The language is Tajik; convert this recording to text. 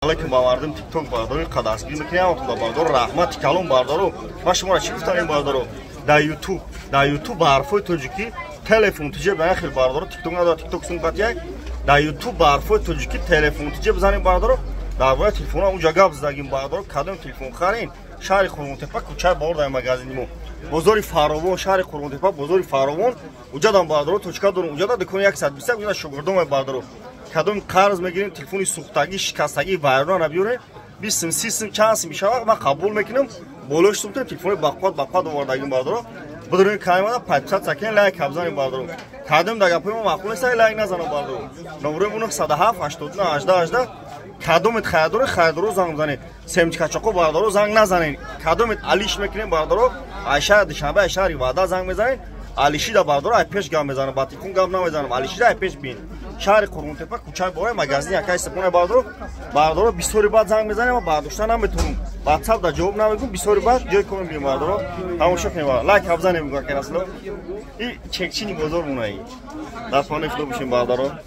Алейкум ба мардум ТикТок, бардору қадасгирӣ мекунем, бардору раҳмати калон, бардору. Ма шуморо чӣ гуфтам, бардору? Дар Ютуб, дар Ютуб ба ҳарфҳои тоҷикӣ телефон тиҷе ба хел, бардору, ТикТок надора, ТикТок сум қатияк. Дар Ютуб ба ҳарфҳои тоҷикӣ телефон тиҷе бизанем, бардору, дар бораи телефонҳо унҷа гап задагим, бардору. Кадом телефон харин? Шаҳри Қурғонтепа, кӯчаи Баҳор, дар магазини мо, бозори Фаровон, шаҳри Қурғонтепа, бозори Фаровон, уҷадам, бардору, точка дорум, уҷада дукони 121, уҷада шогирдомай, бардору. Кадом қарз мегирем, телефони сӯхтагӣ, шикастагӣ, вайронара биёрем, 20 сум, 30 сум, чанд сум мешава, ман қабул мекунам, болош сумтем. Телефони бақувват, бақувват овардагим, бардоро. Бидурем каймада, подписаться кунем, лайк бизанем, бардоро. Кадом да гапои мо маъқул нест, лайк назанам, бардоро. Номерои мо 907 89 18 18. Кадомет харидоре, харидоро занг бизанед, семечкачоқо, бардоро, занг назанед. Кадомет алиш мекунем, бардоро, ай шаҳри Душанбе, ай шаҳри Ваҳдат занг мезанед, алишида, бардоро, ай пеш гап мезанам, ба телефон гап намезанам. Алишида ай пеш бин, шаҳри Қурғонтепа, кӯчаи Бораи, магазини акаи Сипона, бардоро. Бардоро, бисёри баъд занг мезанем, бардошта наметонам, ватсап да ҷавоб намегум, бисёри баъд ҷои корм бием, бардоро, тамошо кунем, лайк бизанем. Акай Расуло, и чекчини бозор монаи. Дар панои Худо бошем, бардоро.